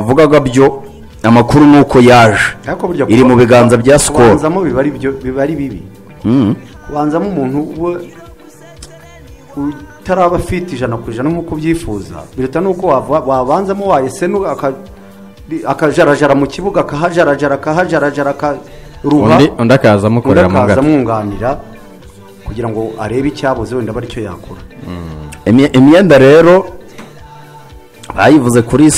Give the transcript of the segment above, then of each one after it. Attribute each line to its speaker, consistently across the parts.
Speaker 1: Twavugaga byo amakuru nuko yaje iri mu biganza bya Skol.
Speaker 2: Kubanzamo biba ari byo, biba ari bibi. Kubanzamo umuntu utaraba fit 100% nkuko ubyifuza, biruta nuko wabanzamo wayese akajarajara mu kibuga, akahajarajara akaruha,
Speaker 3: undi akaza amukorera mu ngata,
Speaker 2: amwunganira kugira ngo arebe icyabuze wenda bari cyo yakora.
Speaker 1: Imyenda rero bayivuze kuri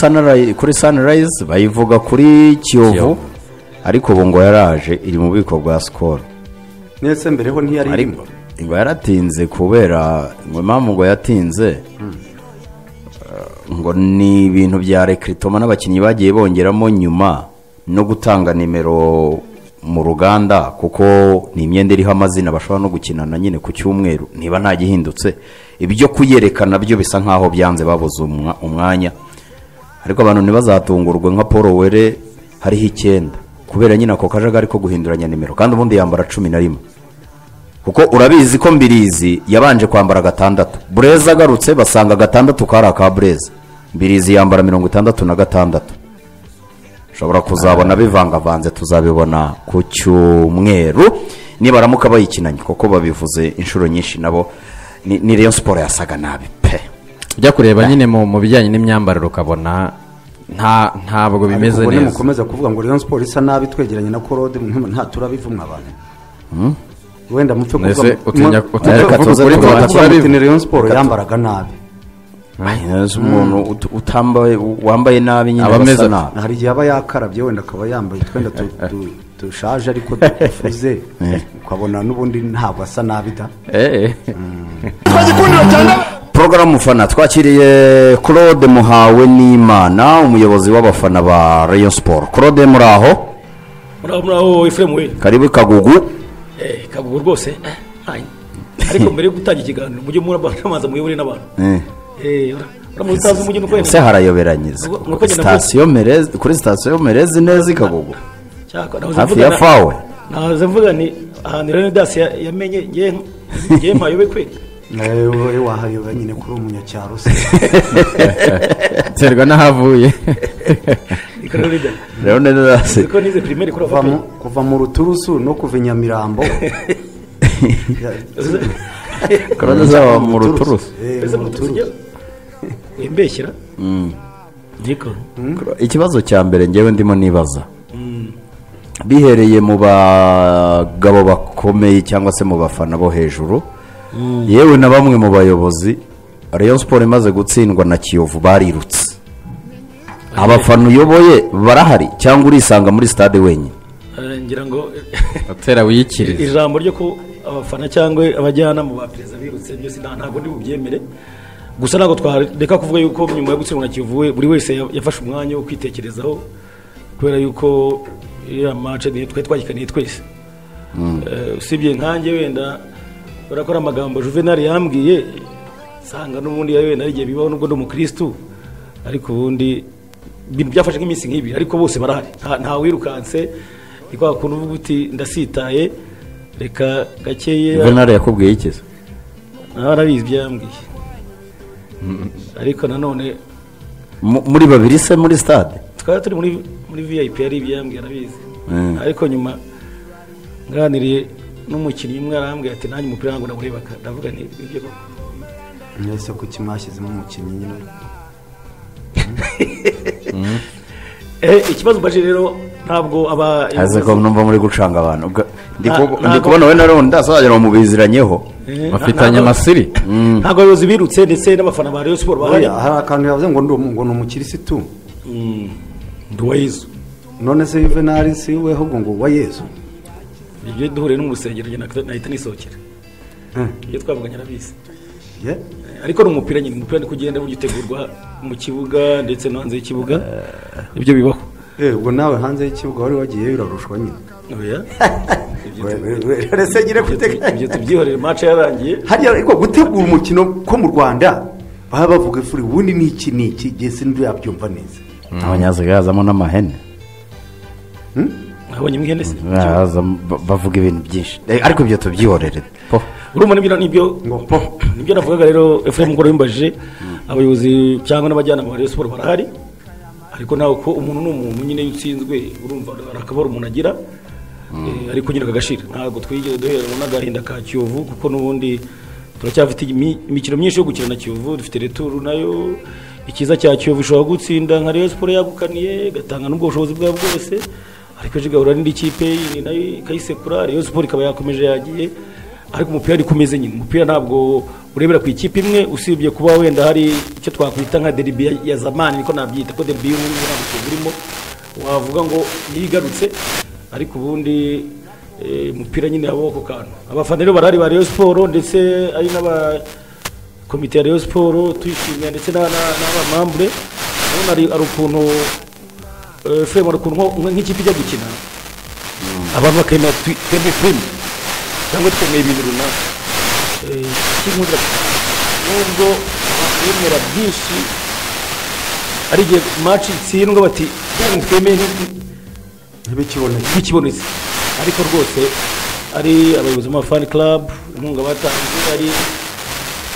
Speaker 1: Sunrise, bayivuga kuri Kiyovu, ariko ubu ngo yaraje iri mu bubiko bwa Skol.
Speaker 2: Nese mbere ho ntiyari irimo,
Speaker 1: ngo yaratinze kubera ngo impamvu ngo yatinze ngo ni ibintu bya recruitment n'abakinnyi bagiye bongeramo nyuma no gutanga nimero mu ruganda, kuko ni imyenda iriho amazina bashobora no gukinana nyine ku cyumweru niba nta gihindutse. Ibyo kuyerekana byo bisa nkaho byanze, babuze umwanya. Ariko abantu ntibazatungurwe nka Paul Were hariho 9 kubera nyine ako kajagari ko guhinduranya nimero, kandi ubundi yambara 11, kuko urabizi ko Mbirizi yabanje kwambara 6, Bureza agarutse basanga 6 kari aka Bureza, Mbirizi yambara 66. Ushobora kuzabona bivangavanze, tuzabibona ku cyumweru nibaramuka bayikinanye, kuko babivuze inshuro nyinshi nabo. Ni Rayon Sport yasaga nabi pe.
Speaker 3: Ujya kureba nyine mu bijyanye n'imyambarire ukabona ntabwo bimeze neza.
Speaker 2: Mukomeza kuvuga ngo Rayon Sport isa nabi twegeranye na Korode, nta turabivumwa abantu. Wenda mupfe kuvuga ni Rayon Sport yambaraga nabi.
Speaker 1: Umuntu utambaye wambaye nabi nyine asa nabi.
Speaker 2: Hari igihe aba yakarabye wenda akaba yambaye twenda dushaje ariko dufuze, ukabona n'ubundi ntabwo asa nabi da.
Speaker 1: Programu mufana twakiriye Claude Muhawe n'Imana, umuyobozi w'abafana ba Rayon Sport. Claude, muraho?
Speaker 4: Muraho Ephraim we.
Speaker 1: Karibu Kagugu.
Speaker 4: Kagugu rwose. Ariko mbere yo gutangira ikiganiro mujye murabanza muyobore n'abantu. Uramuzi umujyi nuko
Speaker 1: se harayoberanyiza. Station Merez, kuri station Merez neza Kagugu. Hafi ya Fawe.
Speaker 4: Naze mvuga ni ahantu rero dasi yamenye ngiye mpayobe kwe.
Speaker 2: Nawe wahayobe nyine kuri umunyacyaro se.
Speaker 3: Terwa nahavuye.
Speaker 1: Rero neza.
Speaker 4: Kuko nize primaire kuri
Speaker 2: kuva mu Ruturusu no kuva Nyamirambo.
Speaker 1: Korona zaba mu Ruturusu.
Speaker 4: Imbeshyira. Ndiko.
Speaker 1: Ikibazo cya mbere ngewe ndimo nibaza. Bihereye mu bagabo bakomeye cyangwa se mu bafana bo hejuru, yewe na bamwe mu bayobozi, Rayon Sport imaze gutsindwa na Kiyovu barirutse. Abafana uyoboye barahari cyangwa urisanga muri stade wenyine?
Speaker 4: Ngira ngo
Speaker 3: atera wiyikiriza
Speaker 4: ijambo ryo ko abafana cyangwa abajyanama ba perezida birutse byose ntabwo ndi bubyemere. Gusa ntabwo twareka kuvuga yuko nyuma yo gutsindwa na Kiyovu buri wese yafashe umwanya wo kwitekerezaho, kubera yuko iriya match ni twe twagikaniye twese. Usibye nkanjye wenda barakora amagambo Juvenal yambwiye sanga n'ubundi yawe narigiye bibaho nubwo ndi umukristo, ariko ubundi ibintu byafashe nk'iminsi nk'ibi, ariko bose barahari nta wirukanse. Ni kwa kuntu uvuga uti ndasitaye reka gakeye.
Speaker 1: Juvenal yakubwiye iki se?
Speaker 4: Arabizi ibyo yambwiye. Ariko nanone
Speaker 1: muri babiri se muri stade
Speaker 4: twari turi muri VIP yari ibyo yambwiye arabizi. Ariko nyuma nganiriye n'umukinnyi umwe arambwiye ati nanjye umupira wangu nawurebaga, ndavuga nti ibyo koko.
Speaker 2: Mwese kuki mwashyizemo umukinnyi nyine?
Speaker 4: Ikibazo mbaje rero ntabwo aba
Speaker 1: aze ko numva muri gucanga abantu ndi kubona we na Ronda sagira mu biziranyeho
Speaker 3: bafitanye amasiri.
Speaker 4: Ntabwo abayobozi birutse ndetse n'abafana ba Rayon Sport bahari.
Speaker 2: Hari akantu yavuze ngo ngo ni umukirisitu
Speaker 4: ndi wa Yezu.
Speaker 2: None se Juvenal si we ahubwo ngo wa Yezu?
Speaker 4: Ibyo duhure no mu rusengero nahita nisohokera. Ibyo twavuganye arabizi. Ariko ni umupira nyine, umupira ni kugenda buryo utegurwa mu kibuga ndetse no hanze y'ikibuga, ibyo bibaho.
Speaker 2: Ubwo nawe hanze y'ikibuga wari wagiye urarushwa nyine.
Speaker 4: Oya.
Speaker 2: Ibyo
Speaker 4: tubyihorere, match yarangiye.
Speaker 2: Hariya ariko gutegura umukino ko mu Rwanda baba bavuga ifuri ubundi ni iki ni iki gese ndi yabyumva neza.
Speaker 1: Abanyaziga yazamo n'amahene.
Speaker 4: Abonye mwihene se.
Speaker 1: Bavuga ibintu byinshi. Ariko ibyo tubyihorere.
Speaker 4: Urumva nibyo nibyo navugaga rero Ephraim Ngoro yimbaje abayobozi cyangwa n'abajyanama ba Rayon Sport barahari. Ariko nawe ko umuntu ni umuntu nyine, iyo utsinzwe urumva arakabara umuntu agira, ariko nyine kagashira. Ntabwo twigeze duheranwa n'agahinda ka Kiyovu, kuko n'ubundi turacyafite imikino myinshi yo gukina na Kiyovu. Dufite retour nayo. Ikiza cya Kiyovu, ishobora gutsinda nka Rayon Sport yagukaniye, igatanga n'ubwo bushobozi bwayo bwose, ariko ejo igahura n'indi kipe yindi nayo ikayisekura, Rayon Sport ikaba yakomeje yagiye. Ariko umupira ariko umeze nyine, umupira ntabwo urebera ku ikipe imwe, usibye kuba wenda hari icyo twakwita nka derby ya zamani, niko nabyita, ko derby y'ubu ngubu ntabwo Kiyovu irimo wavuga ngo niyo igarutse. Ariko ubundi umupira nyine habaho ako kantu. Abafana rero barahari ba Rayon Sport, ndetse ari n'aba komite ya Rayon Sport tuyishimiye, ndetse n'abamambure. Urabona ari ukuntu frame, hari ukuntu nk'ikipe ijya gukina abantu bakemera, twemeye frame cyangwa twemeye ibintu runaka. Ikinkundira, nubwo bemera byinshi, ari igihe match itsindwa bati "Bya bintu twemeye
Speaker 2: ntibikibonetse."
Speaker 4: Ntibikibonetse. Ariko rwose ari abayobozi b'ama fan club, inkunga batanze, ari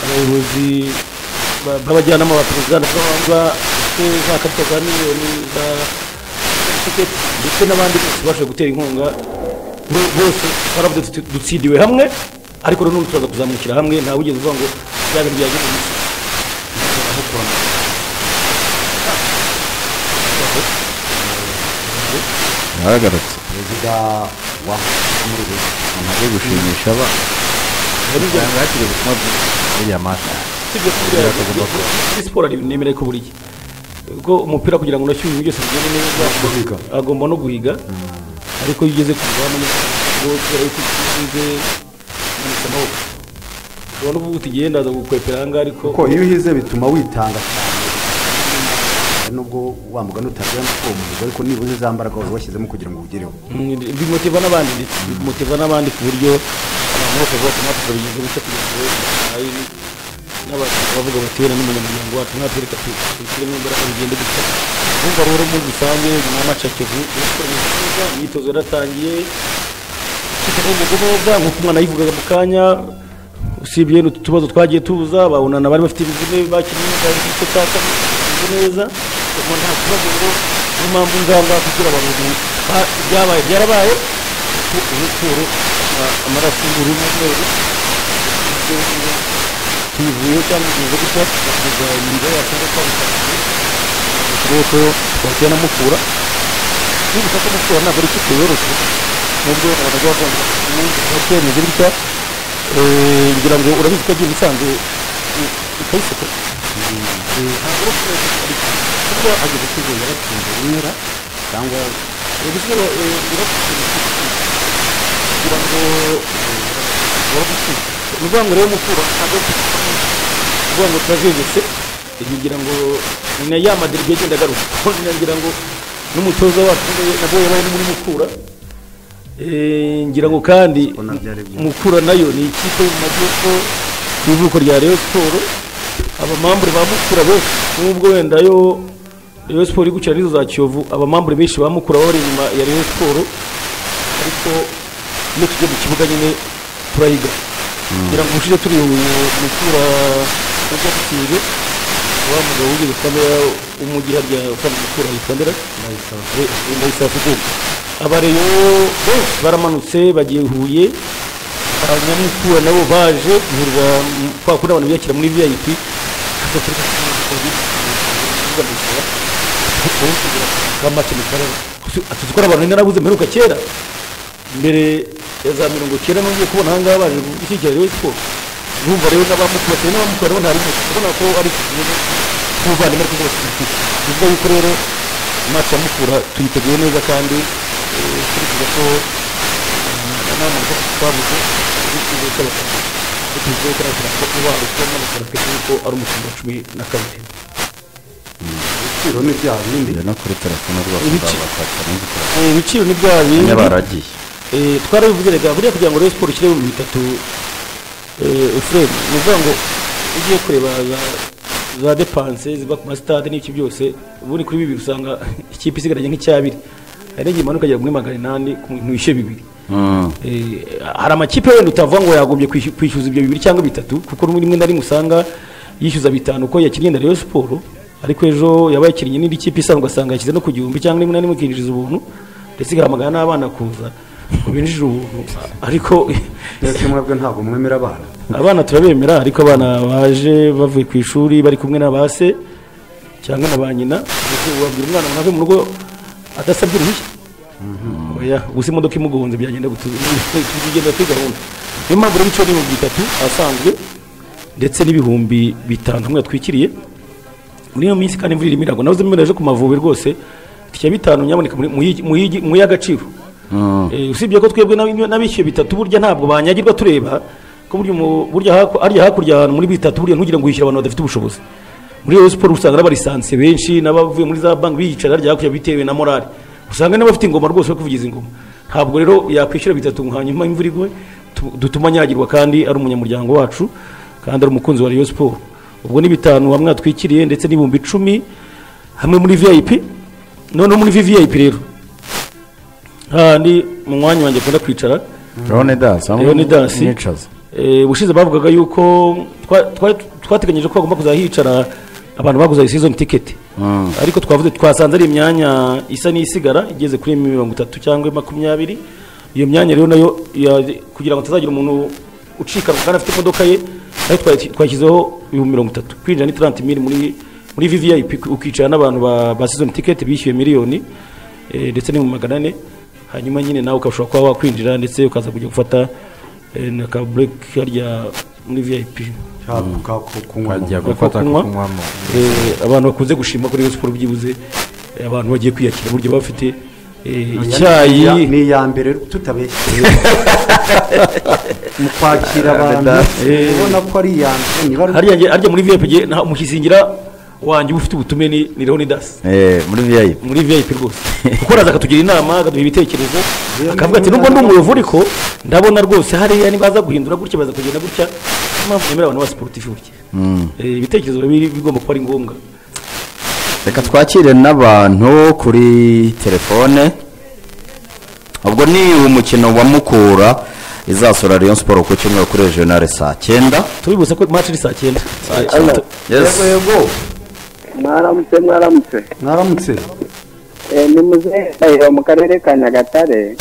Speaker 4: abayobozi b'abajyanama ba perezida bafite za karita za miliyoni za tiketi, ndetse n'abandi bose bashoboye gutera inkunga, bose baravuze tuti dutsindiwe hamwe, ariko rero n'ubu turaza kuzamukira hamwe. Ntawe wigeze uvuga ngo bya bintu byageze gusa.
Speaker 1: Yaragarutse.
Speaker 2: Perezida wa muri ubu
Speaker 1: Amaze gushimisha aba
Speaker 3: Hakiri ubutumwa bw'iriya match.
Speaker 4: Usibye ko buriya muri siporo hari ibintu nemera ko buriya kuko umupira kugira ngo unashyuhe ibintu byose bigende neza,
Speaker 2: Guhiga.
Speaker 4: agomba no guhiga. Ariko iyo ugeze ku rugamba nyine, kubera yuko utsinze umanitse amaboko, ushobora no kuvuga uti igihe ndaza gukwepera aha ngaha, ariko
Speaker 2: Kuko iyo uhize bituma witanga cyane. Hari nubwo wa mugani utagera kuri uwo muhigo, ariko nibuze za mbaraga wari washyizemo kugira ngo uwugereho.
Speaker 4: Bimotiva n'abandi, ndetse bimotiva n'abandi ku buryo abantu bose bavuga ati natwe turabigenza gutya kugira ngo ari n'abantu bavuga bati wenda n'umunyamuryango wacu, natwe reka dushyiremo imbaraga bigende gutya. Urumva rero muri rusange nyuma ya match ya Kiyovu, Rayon Sports imeze neza, imyitozo yaratangiye, ikipe imeze neza nk'uko umwana yivugaga mu kanya. Usibye n'utu tubazo twagiye tuza babonana, bari bafite imvune, bakinnye neza igice cya kabiri bimeze neza. Ubwo nta kibazo rero, niyo mpamvu nzanga kugira abantu ibyabaye byarabaye, kuko ubu siporo amaraso y'ubururu n'umweru tuyivuyeho cyangwa igeze gutya, tugakomeza imirimo yacu nk'uko twabitangiye. Turebe ko twakira na Mukura. Nibuka ko Mukura ntabwo ari ikipe yoroshye, nubwo abantu bajya bavuga ngo bimeze bitya. Ngira ngo urabizi ko yagiye Musanze ikayiseka. Ntabwo ari
Speaker 2: Kuko ageze ikigo yaratsinze rimwe cyangwa
Speaker 4: ubushize kugira ngo waragutsinze. Ni ukuvuga ngo rero Mukura ntabwo ari ukuvuga ngo turazegetse, ngira ngo ni na ya ma derby agenda agaruka, ngira ngo n'umutoza wacu nabwo yabaye no muri Mukura. Ngira ngo kandi
Speaker 2: Ubona byari byiza.
Speaker 4: Mukura nayo ni ikipe yo mu majyepfo ku ivuko rya Rayon Sport. Abamambure ba Mukura benshi, nubwo wenda yo Rayon Sport iri gukina n'izo za Kiyovu, abamambure benshi ba Mukura baba bari inyuma ya Rayon Sport. Ariko iyo tujya mu kibuga nyine turahiga. Ngira ngo ubushize turi Mukura ujya gutsinze, wa mugabo wigeze kuba meya w'umujyi harya ufana Mukura yitwa Ndera Ndayisaba Fidele. Abareyo benshi baramanutse bagiye Huye, abanyamukura nabo baje guhurira kwa kundi abantu biyakira muri VIP. Tuzi ko ari abantu narabuze mperuka kera mbere ya za 90, nongeye kubona aha ngaha baje gushyigikira Rayon Sport. Urumva rero n'abamukura cyane, n'abamukura nabo nta rimwe ubona ko ari nk'umuvandimwe, ariko rwose bivuga yuko rero match ya Mukura tuyiteguye neza, kandi turifuza ko n'amanota twabuze icyizere cy'abafana, ariko twizeye ko natwe kuba kubona n'abafana twese yuko ari umukino wa 12.
Speaker 2: Ibiciro ni bya bindi?
Speaker 1: No kuri telefone rwose ndabafata n'inzitira.
Speaker 4: Ibiciro ni bya bindi.
Speaker 1: Baragiye.
Speaker 4: Twarabivuze rega, buriya kugira ngo Rayon Sport ishyire 3000, Efuremu, ni ukuvuga ngo ugiye kureba za dépenses ziba ku masitade n'iki byose, ubundi kuri bibiri usanga ikipe isigaranye nk'icyabiri. Hari n'igihe imanuka ikagera muri 800 ku muntu wishyuye bibiri. Hari amakipe wenda utavuga ngo yagombye kwishyuza ibyo bibiri cyangwa bitatu, kuko rimwe na rimwe usanga yishyuza bitanu uko yakinnye na Rayon Sport. Ariko ejo yabaye ikinnyi n'indi kipe isanzwe asanga yashyize no ku 1000 cyangwa rimwe na rimwe ikinjiriza ubuntu, ndetse igahamagara n'abana kuza ngo binjire ubuntu. Ariko
Speaker 2: ndetse mwebwe ntabwo mwemera abana.
Speaker 4: Abana turabemera, ariko abana baje bavuye ku ishuri bari kumwe na ba se cyangwa na ba nyina, ubabwira umwana ngo ave mu rugo adasabye uruhushya. Oya, gusa imodoka imugonze byagenda tugenda kuri gahunda. Niyo mpamvu rero icyo ni 3000 asanzwe ndetse n'5000 hamwe yatwikiriye muri iyo minsi, kandi imvura irimo iragwa. Nawe zimwe ku Mavubi rwose itike 5 nyamuneka muyihe agaciro. Usibye ko twebwe n'abishyuye 3 burya ntabwo banyagirwa, tureba ko burya harya hakurya ahantu muri 3 burya ntugira ngo wishyure abantu badafite ubushobozi. Muri Rayon Sport usanga n'abarisanse benshi n'abavuye muri za banki biyicara harya hakurya bitewe na morale, usanga n'abafite ingoma rwose bari kuvugiza ingoma. Ntabwo rero yakwishyura 3 hanyuma imvura igwe dutuma anyagirwa, kandi ari umunyamuryango wacu kandi ari umukunzi wa Rayon Sport. Ubwo ni 5 hamwe atwikiriye ndetse n'10,000 hamwe muri VIP. Noneho muri VIP rero handi mu mwanya wanjye akunda kwicara Leonidas ubushize bavugaga yuko twateganyije ko bagomba kuzahicara abantu baguze season ticket, ariko twavuze twasanze ari imyanya isa n'isigara igeze kuri 30 cyangwa 20. Iyo myanya rero nayo kugira ngo tazagira umuntu ucika kandi afite imodoka ye, nayo twashyizeho 30,000 kwinjira ni 30,000 muri VVIP, ukicara n'abantu ba season ticket bishyuye miliyoni ndetse ni mu 400. Hanyuma nyine nawe ukashobora kuba wakwinjira ndetse ukaza kujya gufata na ka break harya muri VIP
Speaker 3: kunywamo.
Speaker 4: Abantu bakunze gushima kuri Rayon Sport byibuze abantu bagiye kwiyakira buryo bafite icyayi
Speaker 2: ni iya mbere tutabeshye mu kwakira abantu, ubona ko ari iya mbere.
Speaker 4: Harya muri VIP umukizingira wanjye ufite ubutume ni Leonidas muri VIP rwose, kuko araza akatugira inama akaduha ibitekerezo, akavuga ati nubwo ndi umuyovu ariko ndabona rwose hariya nibaza guhindura gutya baza kugenda gutya. Impamvu nemera abantu ba sportif burya ibitekerezo bigomba kuba ari ngombwa.
Speaker 1: Reka twakire n'abantu kuri telefone. Ubwo ni umukino wa Mukura izasura Rayon Sport ku cyumweru kuri Regional saa 9.
Speaker 4: Tubibutsa ko match iri saa 9.
Speaker 1: Yes.
Speaker 2: Yego.
Speaker 5: Mwaramutse.
Speaker 2: Mwaramutse.
Speaker 5: Ni muzehe mu karere ka Nyagatare.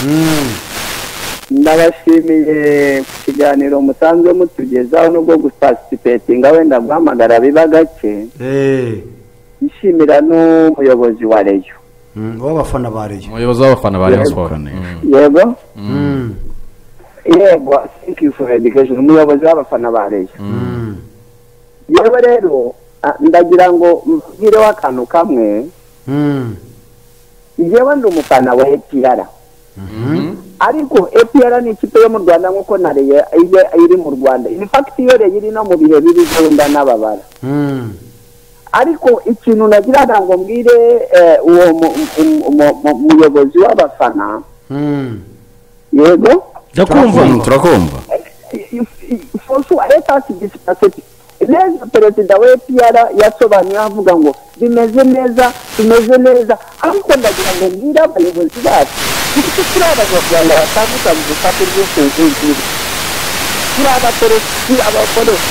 Speaker 5: Ndabashimiye ku kiganiro musanzwe mutugezaho nubwo guparticipatinga wenda guhamagara biba gake. Nshimira n'umuyobozi wa Rayon.
Speaker 2: W'abafana ba Rayon.
Speaker 3: Umuyobozi w'abafana ba Rayon Sport.
Speaker 5: Yego. Yego, thank you for education. Umuyobozi w'abafana ba Rayon. Yewe rero ndagira ngo mbwireho akantu kamwe. Njyewe ndi umufana wa APR. Ariko APR ni ikipe yo mu Rwanda nk'uko na Rayon iri mu Rwanda. In fact iyo Rayon iri no mu bihe bibi wenda n'ababara. Ariko ikintu nagira ngo mbwire uwo muyobozi w'abafana. Yego.
Speaker 1: Ndakumva, turakumva.
Speaker 5: François leta si neza perezida wa APR yasobanuye avuga ngo bimeze neza, tumeze neza, ariko ndagira ngo mbwire abayobozi bacu kuko turi abanyarwanda batandukanye dufata ubwishingizi, turi abapolisi, abapolisi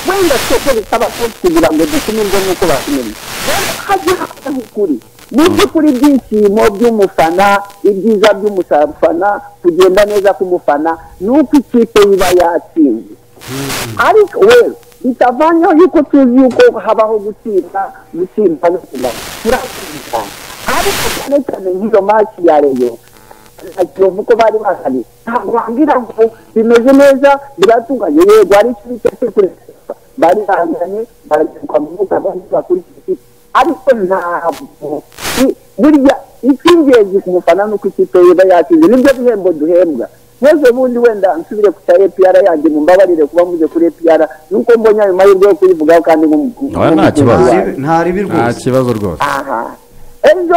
Speaker 5: wenda twebwe bisaba kugira ngo dukumirwe nk'uko bakumirwa, hajya habaho ukuri. Mu by'ukuri ibyishimo by'umufana, ibyiza by'umufana, kugenda neza k'umufana ni uko ikipe iba yatsinze. Ariko wewe bitavanyeho yuko tuzi yuko habaho gutsinda gutsinda turatsinda, ariko cyane cyane nk'iyo match ya Rayon na Kiyovu ko bari bahari, ntabwo wambwira ngo bimeze neza biratunganye. Yego ari icyo kuri bari bahanganye baragenda mu mwuka bakuri ikipe, ariko ntabwo burya icy'ingenzi ku mufana ni uko ikipe iba yatsinze, nibyo bihembo duhembwa. Neze bundi wenda nsubire ku cya APR yanjye, mumbabarire kuba mvuze kuri APR nuko mbonye ayo mahirwe yo kuyivugaho kandi
Speaker 1: nta kibazo,
Speaker 3: nta kibazo rwose.
Speaker 5: Aha ejo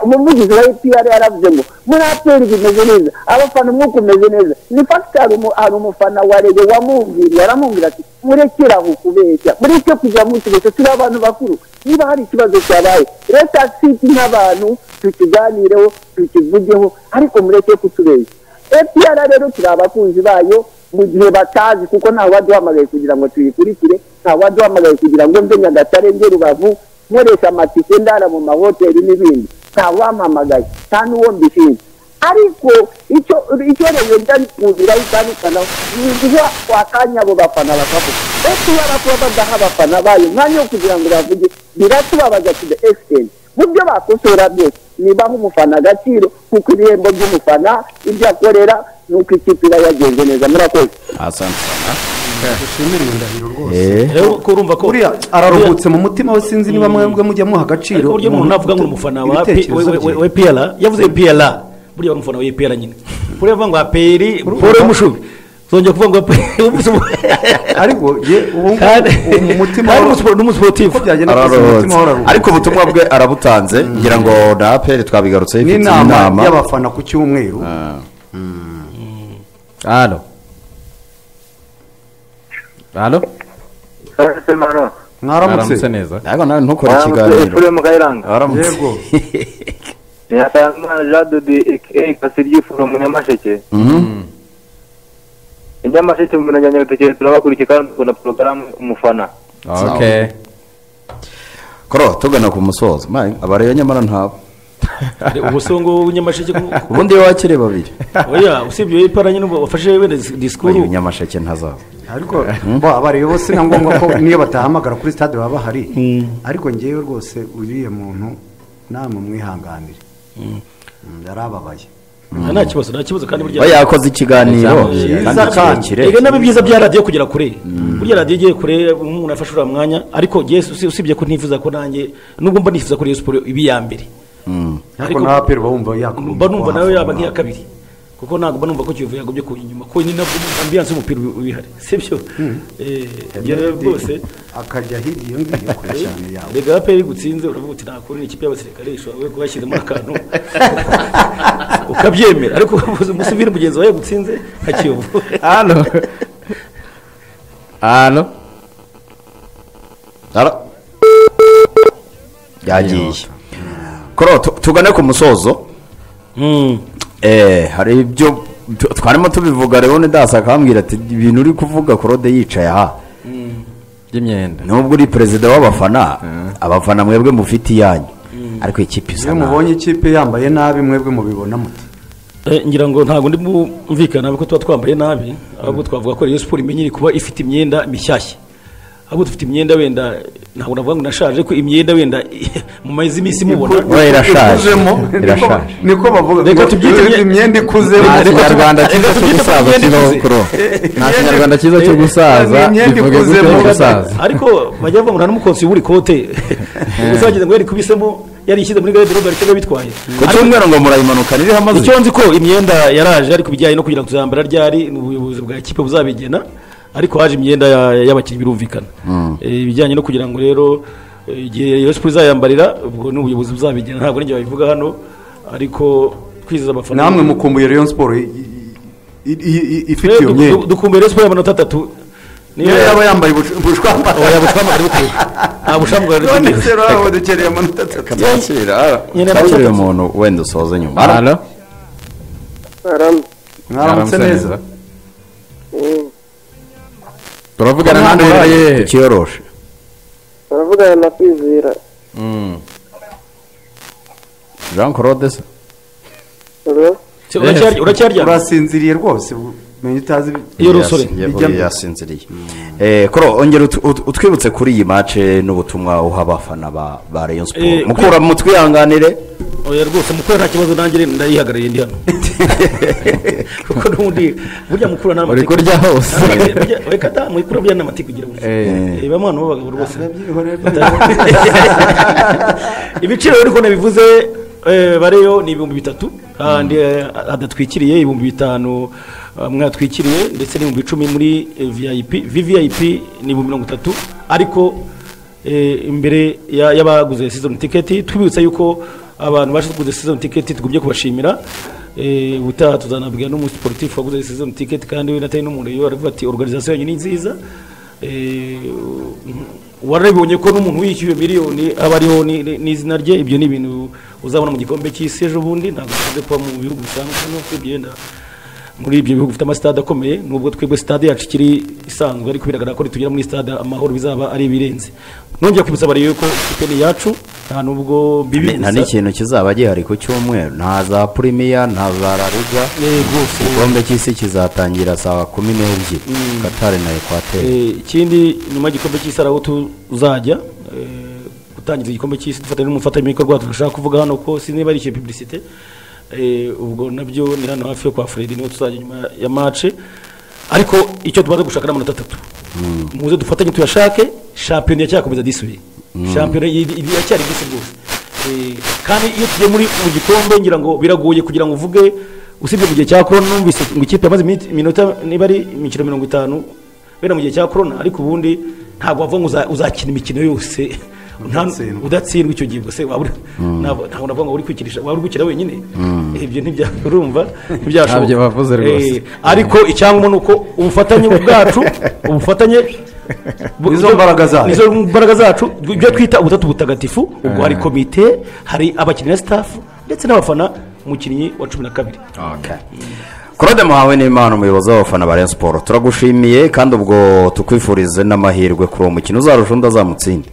Speaker 5: umuvugizi wa APR yaravuze ngo muri APR bimeze neza, abafana umwuka umeze neza. Ni fact hari umufana wa Rayon wamubwiriye, aramubwira ati murekere aho kubeshya, mureke kujya mutubeshya, turi abantu bakuru, niba hari ikibazo cyabaye leta siti nk'abantu tukiganireho tukivugeho, ariko mureke kutubeshya. APR rero turi abakunzi bayo, Mu gihe batazi, kuko nta waduhamagaye kugira ngo tuyikurikire, nta waduhamagaye kugira ngo mve Nyagatare nge Rubavu nkoresha amatike ndara mu mahoteli n'ibindi, nta wampamagaye, nta n'uwo mbishinze. Ariko icyo rero ndabikundira itandukana ni wakanya abo bafana bakavuga ese barakuba badaha abafana bayo umwanya wo kugira ngo bavuge, biratubabaza to the extent. Mu byo bakosora byose nibaha umufana agaciro, kuko ibihembo by'umufana ibyo akorera nuko ikipe iba yagenze neza. Murakoze.
Speaker 1: Asante sana.
Speaker 2: Dushimire Ndahiro rwose.
Speaker 4: Rero ko urumva ko
Speaker 2: buriya araruhutse mu mutima we, sinzi niba mwebwe mujya muha agaciro.
Speaker 4: Ariko burya umuntu navuga ngo umufana wa PL, yavuze PL, buriya umufana wa PL nyine. Buriya avuga ngo APR Paul Mushubi, zongeye kuvuga ngo
Speaker 2: ariko ye ubu mu mutima
Speaker 4: n'umusiporutifu
Speaker 1: ariko ubutumwa bwe arabutanze, ngira ngo na APR twabigarutse ifite inama
Speaker 2: y'abafana ku cyumweru.
Speaker 3: Allo. Allo.
Speaker 2: Mwaramutse
Speaker 3: neza.
Speaker 1: Ntabwo nawe ntukore ikiganiro.
Speaker 2: Yego.
Speaker 6: Nyakamana Jean de Kasiryi from Nyamasheke. Nyamasheke mu Nyagatare turabakurikiye kandi tukunda program umufana.
Speaker 3: Okay.
Speaker 1: Koro tugana ku musozo. Abareba nyamara ntabo.
Speaker 4: Ubusongo Nyamasheke
Speaker 1: ubundi wakire babiri.
Speaker 4: Oya usibye ipara nyine wafashe wenda disikuru
Speaker 1: Nyamasheke ntazaza.
Speaker 2: Ariko bo abareba bose na ngombwa ko niyo batahamagara kuri stade baba bahari. Ariko ngewe rwose uriye muntu namwe mwihanganire. Yarababaye.
Speaker 4: Nta kibazo, nta kibazo kandi burya
Speaker 1: oya yakoze ikiganiro
Speaker 4: cyiza. Ega nabi byiza bya radio kugera kure. Burya radio igiye kure umuntu afashe uriya mwanya, ariko Yesu usibye ko ntifuza ko nanjye nubwo mba nifuza ko Rayon Sports ibi ya mbere.
Speaker 2: Ariko na APR bumva yakumva
Speaker 4: mba numva nayo yaba nk'iya kabiri, kuko ntabwo mba numva ko Kiyovu yagobye ku inyuma, ko ni nabwo ambiance y'umupira ubihari, sibyo? Ibyo rwose
Speaker 2: akajya hirya iyo ngiyo kure cyane yawe.
Speaker 4: Rega APR gutsinze uravuga uti nta kuri ikipe y'abasirikare ishobora kuba yashyizemo akantu ukabyemera, ariko umusubire mugenzi wawe gutsinze nka Kiyovu.
Speaker 3: Allo. Allo.
Speaker 1: Allo. Yagiye. Koro tugane ku musozo. Hari ibyo twarimo tubivuga, Leone Dasa akambwira ati ibintu uri kuvuga Claude yicaye aha
Speaker 3: by'imyenda,
Speaker 1: nubwo uri perezida w'abafana, abafana mwebwe mufite iyanyu, ariko ikipe isa
Speaker 2: nabi. Mubonye ikipe yambaye nabi mwebwe mubibona muti?
Speaker 4: Ngira ngo ntabwo ndi mumvikana ko tuba twambaye nabi, ahubwo twavuga ko Rayon Sports imenyereye kuba ifite imyenda mishyashya. Ahubwo dufite imyenda wenda ntabwo navuga ngo nashaje, ko imyenda wenda mu mazi iminsi mubona
Speaker 1: irashaje, irashaje
Speaker 2: niko bavuga.
Speaker 4: Reka tubyite
Speaker 2: imyenda ikuze.
Speaker 3: Nta kinyarwanda cyiza cyo gusaza kibaho kuro. Nta kinyarwanda cyiza cyo gusaza bivuge gutyo gusaza.
Speaker 4: Ariko bajya bavuga ngo nta n'umukonsi w'uri kote uzagize ngo yari kubisemo yarishyize muri gare de cyangwa bitwaye.
Speaker 1: Ku cyumweru ngo murayimanuka ririho amazi.
Speaker 4: Icyo nzi ko imyenda yaraje, ariko bijyanye no kugira ngo tuzambara ryari ni ubuyobozi bwa kipe buzabigena. Ariko haje imyenda y'abakinnyi birumvikana. Ibijyanye no kugira ngo rero igihe Rayon Sports izayambarira ubwo ni ubuyobozi buzabigena, ntabwo ninjye babivuga hano, ariko kwizeza abafana.
Speaker 2: Namwe mukumbuye Rayon Sports ifite iyo myenda.
Speaker 4: Dukumbuye Rayon Sports y'amanota 3.
Speaker 2: Niyo yaba yambaye ubushwamba.
Speaker 4: Oya bushwamba ari bukuru. Nta bushwamba ari bukuru.
Speaker 2: None se rero dukereye amanota 3.
Speaker 1: Twakira umuntu wenda usoze nyuma.
Speaker 3: Allo.
Speaker 2: Mwaramutse neza.
Speaker 3: Turavugana nande uherereye
Speaker 1: kiyoroshe?
Speaker 7: Turavugana na Kwizera.
Speaker 1: Jean Claude se?
Speaker 4: Uracyarya?
Speaker 2: Urasinziriye rwose, menya utazi
Speaker 4: iyo rusore
Speaker 1: yasinziriye. Koro ongera utwibutse kuri iyi match n'ubutumwa uha abafana ba Rayon Sports. Mukura mutwihanganire.
Speaker 4: Oya rwose mukura nta kibazo nanjye ndayihagarariye ndi hano. Kuko n'ubundi burya mukura nta
Speaker 3: matiko. Uri kurya hose.
Speaker 4: Reka da mukura burya nta matiko ugira burya. Bamwe hano b'abagabo rwose. Ibiciro rero uko nabivuze bareyo ni 3000 kandi adatwikiriye 5000 mwatwikiriye, ndetse ni 10,000 muri VIP, VVIP ni 30,000, ariko imbere y'abaguze season ticket twibutsa yuko abantu bashize season ticket tugumye kubashimira. Ubutaha tuzanabwira n'umusiporutifu waguze season ticket kandi we natari n'umuntu iyo aravuga ati organisation yanyu ni nziza. Warabibonye ko n'umuntu wishyuye miliyoni aba ariho n'izina rye. Ibyo ni ibintu uzabona mu gikombe cy'isi ejo bundi, ntabwo bikunze kuba mu bihugu bisanzwe no kwigenda Muri ibyo bihugu bifite amasitade akomeye, nubwo twebwe stade yacu ikiri isanzwe, ariko biragaragara ko nitugera muri stade Amahoro bizaba ari ibirenze. Nongeye kwibutsa abari yuko ikipe ni iyacu, nta nubwo bibi
Speaker 1: Nta
Speaker 4: gusa.
Speaker 1: n'ikintu kizaba gihari ku cyumweru, nta za Premier, nta za La Liga.
Speaker 4: Rwose.
Speaker 1: Igikombe cy'isi kizatangira saa 12, Qatar na Equateur.
Speaker 4: Ikindi, nyuma y'igikombe cy'isi hari aho tuzajya gutangiza igikombe cy'isi dufatanya n'umufatanyabikorwa tudashaka kuvuga hano ko sinzi niba ari icyo publicité. Ubwo nabyo ni hano hafi yo kwa Fred, niho tuzajya nyuma ya match. Ariko icyo tumaze gushaka ni amanota 3. Muze dufatanye tuyashake. Shampiyona iracyakomeza disubiye, shampiyona iracyari bisi rwose. Kandi iyo tugiye muri mu gikombe, ngira ngo biragoye kugira ngo uvuge, usibye mu gihe cya corona, numvise ngo ikipe yamaze iminota niba ari imikino 50 wenda mu gihe cya corona, ariko ubundi ntabwo wavuga ngo uzakina imikino yose
Speaker 2: Udatsindwa.
Speaker 4: udatsindwa. Icyo gihe ubwo se waba ntabwo navuga ngo uri kwikinisha, waba uri gukina wenyine. Ibyo ntibya, urumva ntibyashoboka.
Speaker 3: Ntabyo bavuze rwose.
Speaker 4: Ariko icyangombwa ni uko ubufatanye bwacu, ubufatanye
Speaker 2: Nizo mbaraga zacu.
Speaker 4: Nizo mbaraga zacu, ibyo twita ubutatu butagatifu. Ubwo hari komite, hari abakinnyi na staff, ndetse n'abafana, umukinnyi wa 12.
Speaker 1: Okay. Claude Muhawe n'Imana, umuyobozi w'abafana ba Rayon Sport, turagushimiye kandi ubwo tukwifurize n'amahirwe kuri uwo mukino. Uzarusha undi azamutsinde.